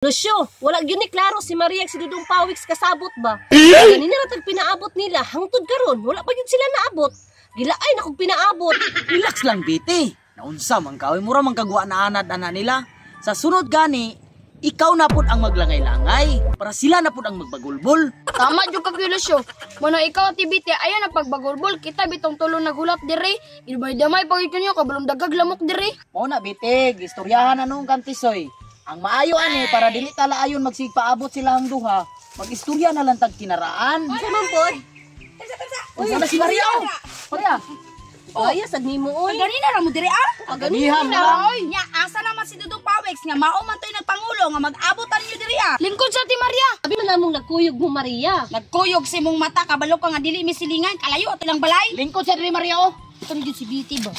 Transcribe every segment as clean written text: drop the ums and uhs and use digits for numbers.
Lucio, wala gyud ni klaro si Maria ug si Dudong Pawiks kasabot ba? Ganina ra tag pinaabot nila hangtod karon, wala pa gyud sila naabot. Gilaay na kog pinaabot. Relax lang, Biti. Naunsa man ka, oy, mura man kagwa na anad ana nila. Sa sunod gani, ikaw na pud ang maglangay-langay para sila na pud ang magbagulbol. Tama jud ka, Lucio. Mano ikaw, Ate Biti, ayo na pagbagulbol kita bitong tulo naghulat diri. Idumay-damay pag ito niyo kabalong dagag lamok diri. Mao na, Biti, gistoryahan na nung kantisoy. Ang maayo ani para dili tala ayon magsigpaabot sila ang duha, magistorya na lang tag kinaraan. Unsa man pod? Uy, na si Maria. Oh. Maria. Oh, ay, sad nimo oy. Ganina ra mo diri ah. Paganihan mo lang. Nya asa naman si Dudong Pawex nga mao man to'y nagpangulo nga mag-abot ta ninyo diri ah. Lingkod sa Ate Maria. Abi man namong nagkuyog mo, Maria. Nagkuyog si mong mata kabalo ka nga dili mi silingan kalayo ato lang balay. Lingkod sa diri, Maria, oh. Ito ni jud si Biti ba.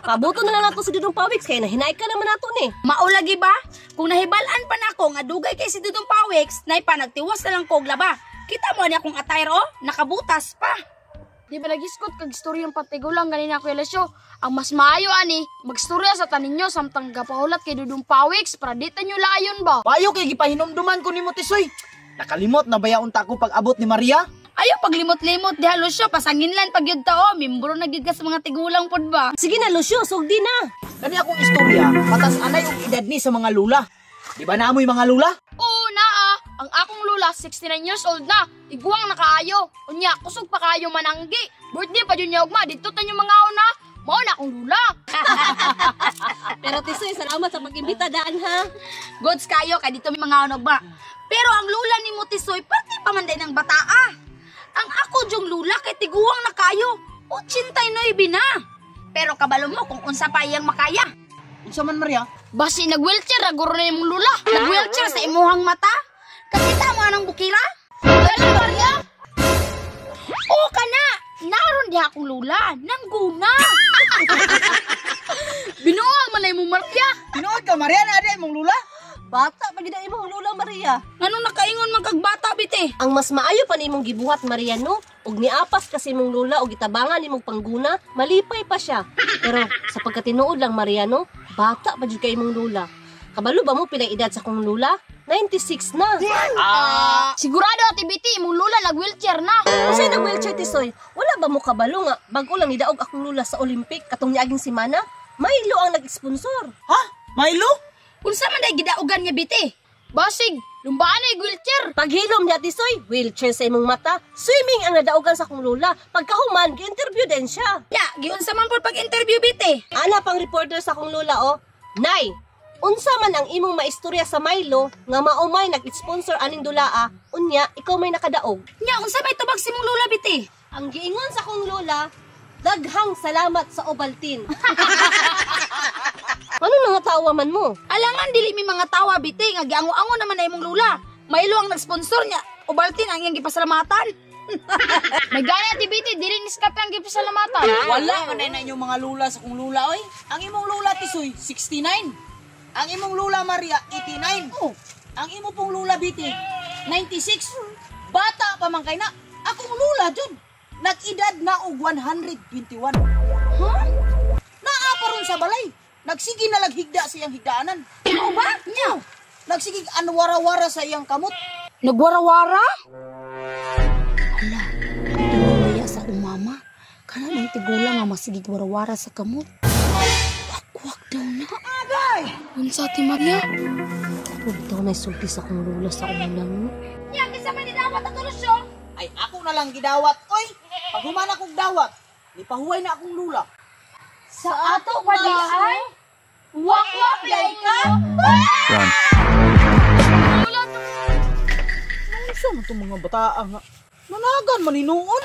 Pabuto na lang nato si Dudong Pawiks kay nahinay ka naman nato ni. Mao lagi ba? Kung nahibal-an pa nako nga dugay kay si Dudong Pawex, nay pa nagtiwas na lang kog laba. Kita mo ni akong attire oh, nakabutas pa. Di ba nagiskot kag istoryang patigulang ganina, Kuya Lucio? Ang mas maayo ani, magstorya sa taninyo samtang gapahulat kay Dudong Pawiks para di tanyo layon ba. Payo kay gipahinumduman ko nimo, Tisoy. Nakalimot na baya unta ko pag-abot ni Maria? Ayo paglimot-limot diha, Lucio, pasanginlan pag yun tao, membro na gyud ka sa mga tigulang pod ba. Sige na, Lucio, sugdi na. Kani akong istorya, patas anay og edad ni sa mga lula. Di ba naamoy mga lula? Oo naa, ang akong lula 69 years old na. Iguang nakaayo. Unya kusog pa kaayo mananggi. Birthday pa jud niya ugma didto tanyo mga una. Mao na akong lula. Pero Tisoy, salamat sa pag-imbita daan ha. Goods kayo kay dito may mga ano ba. Pero ang lula ni Mutisoy parte pa man din ng bataa. Ang ako jung lula kay tiguang na kayo. 89 na. Pero kabalo mo kung unsa pa iyang makaya. Unsa man, Maria? Basi nag-wheelchair ra guro na imong lula. Nag-wheelchair sa imuhang mata? Kakita mo anang bukira? Dali, Maria. O kana, naron diha akong lula, nangguna. Binuang man na imong Maria. Tinuod ka, Maria, na adi imong lula? Bata pa gid ang imong lula, Maria. Nganong nakaingon man kag bata bite? Ang mas maayo pa nimong gibuhat, Maria, no, ug niapas kasi imong lula og gitabangan nimong pangguna, malipay pa siya. Pero sa pagkatinuod lang, Maria, no, bata pa jud kay imong lula. Kabalo ba mo pila edad sa kong lula? 96 na. Sigurado, Ate Biti, imong lula nag-wheelchair na. Unsay nag wheelchair, Tisoy? Wala ba mo kabalo nga bag-o lang nidaog akong lula sa Olympic katong niaging semana? Milo ang nag-sponsor. Ha? Milo? Unsa man day gidaugan niya bite? Basig, lumbaan na yung wheelchair. Paghilom niya, Tisoy, wheelchair sa imong mata, swimming ang nadaugan sa akong lula. Pagkahuman, gi-interview din siya. Ya, giunsa man pud pag-interview bite? Ana pang reporter sa akong lula, oh. Nay, unsa man ang imong maistorya sa Milo nga maumay nag-sponsor aning dulaa, unya ikaw may nakadaog? Nya unsa may tubag si mong lula bite? Ang giingon sa akong lola, "Daghang salamat sa Ovaltine." Ano nga tawa man mo? Alangan dili mi mga tawa bite nga giango-ango naman na imong lula. Milo ang nag-sponsor niya. Ovaltine ang iyang gipasalamatan. May gani, Ate Biti, dili ni Scott ang gipasalamatan. Wala man na inyong mga lula sa kong lula oy. Ang imong lula, Tisoy, 69. Ang imong lula, Maria, 89. Oh. Ang imo pong lula, Biti, 96. Bata pa man kay na. Akong lula jud nag-edad na og 121. Huh? Naa pa ron sa balay. Nagsige na laghigda sa iyang higdaanan. Mao ba? Nya. Nagsige anwara-wara sa iyang kamot. Nagwara-wara? Hala, tinulaya sa akong mama. Kana ng tigulang nga masigig warawara sa kamot. Wakwak daw na. Agay! Unsa, Ate Maria? Ako bitaw na sulti sa akong lula sa una no. Nya, kinsa man ni dawat ato, Lucio? Ay ako na lang gidawat oy. Pag human akong dawat, nipahuway na akong lula. Sa ato pa di ay? Wakwak day ka? Run. Unsa man tong mga bataa nga? Nanagan man hinuon.